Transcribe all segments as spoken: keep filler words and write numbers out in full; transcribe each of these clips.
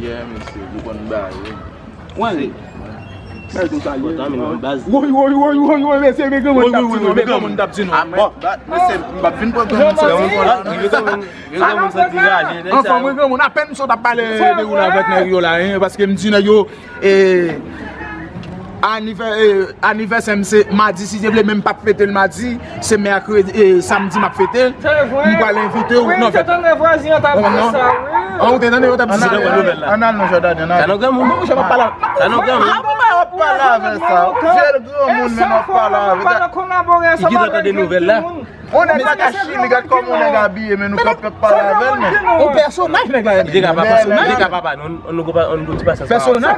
Yeah, mesye, nou konn bagay, wi. Wen. Mèsi, sa ye. Kontan, men, baz. Woy, woy, woy, woy, woy, mesye, men granmoun t ap di nou, men granmoun t ap di nou. Bon, mesye, m p ap vin pran granmoun sa. Granmoun, granmoun santi raje, nèg sa. Anfen, mwen granmoun, apèn m sot ap pale de ou la avèk nèg yo la, hein, paske m di nèg yo, e, anivè-, e, anivèsè m se madi, si Dye vle, men m p ap fete l madi, se mèkredi, e, samdi m ap fete l. M pral envite w nan fèt. An, ou te tande yo t ap di sa? Ann al non, Jòdani, ann al. Talon granmoun. Talon granmoun. Granmoun, men w ap pale avè sa. Vye granmoun, men w ap pale avè sa. Ki ki t ap tande nouvèl la? On nèg pa ka chili, gad kòman on nèg abiye, men nou kanpe ap pale avè l, men. On pèsonaj nèg la ye. Li te ka pa papa, li te ka papa, non, on nou pa, on nou ti pasaj. Pèsonaj.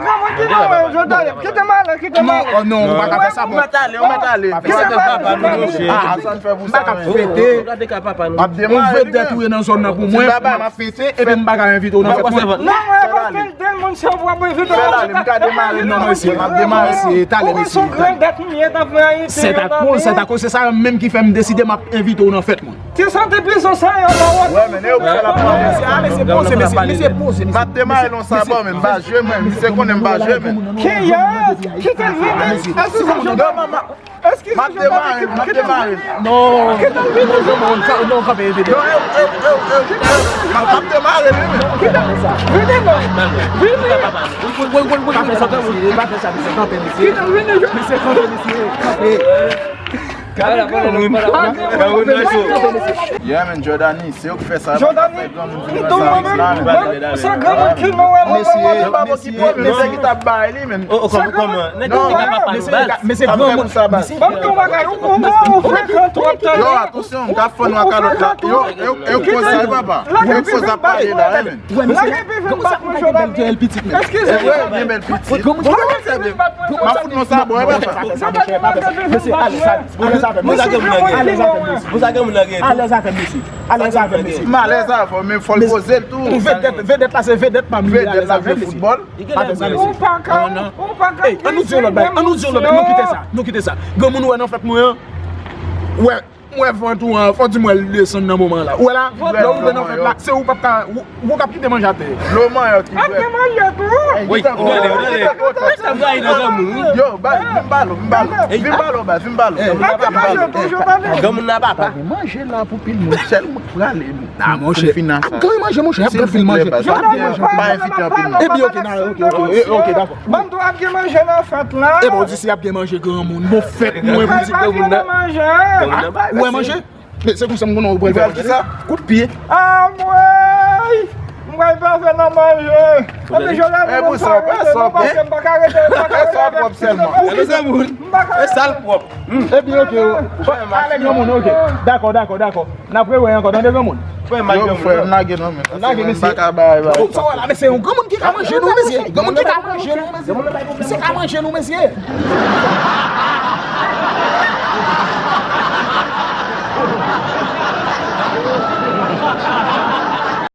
Kite m ale, kite m ale. Non, non, ou pa ka fè sa, bon. Ou mèt ale, ou mèt ale. Ki se papa nou, monchè? Ah, sa n fè pou sa, men. Ou pa ka fete. Ou pa ka papa nou. M ap demare li, men. On vedèt ou ye nan zòn nan pou mwen. M ap fete, epi m pa ka envite w nan fèt mwen. Non, mwen, paske l de moun se w ap envite w. Fè l ale, m ka demare li, non, mesye, m ap demare li. Talè, mesye. Sèt akoz, sèt akoz, se sa menm ki fè m deside m ap envite w nan fèt mwen. Ti sante pizon sa yo la wòt. Wè, men, e ou ki fè l ap pale. Mesye, ale, se poze, mesye, mesye, poze, mesye. M ap demare l yon saban, men, m pa jwe, men. Misye konnen m pa jwe, men. Kiyès? Kite l vini. Eskize, non, manman. Eskize, m ap demare l, m ap demare l. Non. Kite l vini. Non, non, kanpe, vini. Non, e, e, e, e, e. M ap, m ap demare l, wi, men. Kite l vini, non. Vini. Pa fè sa, mesye, pa fè sa, mesye, kanpe, mesye. Kite l vini, jodi. Mesye, kanpe, mesye, kanpe. Yeah, man, Jòdani, se yo k fè sa, yo pa ka fè granmoun vin nan sèvis la, men. Se granmoun ki nou wè, mwen, mwen, mwen. Mesye, mesye, mesye ki t ap bay li, men. Oh, oh, kòman, kòman? Nèg yo te ka papa nou, baz. Mesye, granmoun sa, baz. Ban m di w bagay, ou, ou, ou, ou frekan twòp, tande. Yo, atansyon, m ka fann w ak kalòt la. Yo, yo, yo, koz sa, papa. Yo, koz ap pale la, wi, men. Lage pivin bak mwen, Jòdani. Eskize. Wi, bèl pitit. Lage pivin bak mwen, Jòdani. M ap fout nou sa, bò, papa. Mesye, alèz avè m, mesye. Alèz avè m, mesye. Alèz avè m, mesye. Alèz avè m, mesye. M alèz avè w, men fò l poze l tou. Vedèt, vedèt la, se vedèt pa m. Vedèt la jwe foutbòl. Pa fè sa, mesye. Ou pa ka, ou pa ka. Ey, ann nou di yon lòt bagay, ann nou di yon lòt bagay, nou kite sa, nou kite sa. Granmoun ou wè nan fèt mwen an, ou wè, m wè vant ou an, fò di m wè l desann nan moman la. Ou wè la, lè ou rive nan fèt la, se ou p ap ka, ou, ou k ap kite manje atè. Dlo manyòk ki dwèt. Ap gen manje tou. Wi, ou gade, ou gade. Sa m gaye nan granmoun, wi. Yo, baz, vin balo, vin balo. Vin balo, baz, vin balo. Ap gen manje tou, Jòdani. Granmoun nan papa. Pa gen manje la pou pil moun, sèlman prale. Ah, monchè. Ap gen manje, monchè, ap gen anpil manje. Ap gen manje. Epi, ok, nan, ok, ok, ok, dakò. Ban m tou ap gen manje nan fèt la. Epi, ou di si ap gen manje, granmoun. Bon, fèt mwen pou di granmoun nan. Ou wè manje? Men se konsa m konnen ou pral fè manje. Kout pye. Anmwey! M pral pase nan manje. Epi, Jòdani, mwen pa rete, non, paske m pa ka rete, m pa ka rete avèk ti granmoun. M pa ka rete. E sal pwòp. Epi, ok, ale granmoun, ok. Dakò, dakò, dakò. N ap rewè ankò, tande granmoun. Frè m, lage non, men. Lage, mesye. M pa ka bay, bay. Sa w la, mesye, yon granmoun ki ka manje nou, mesye. Granmoun ki ka manje nou, mesye. Misye ka manje nou, mesye.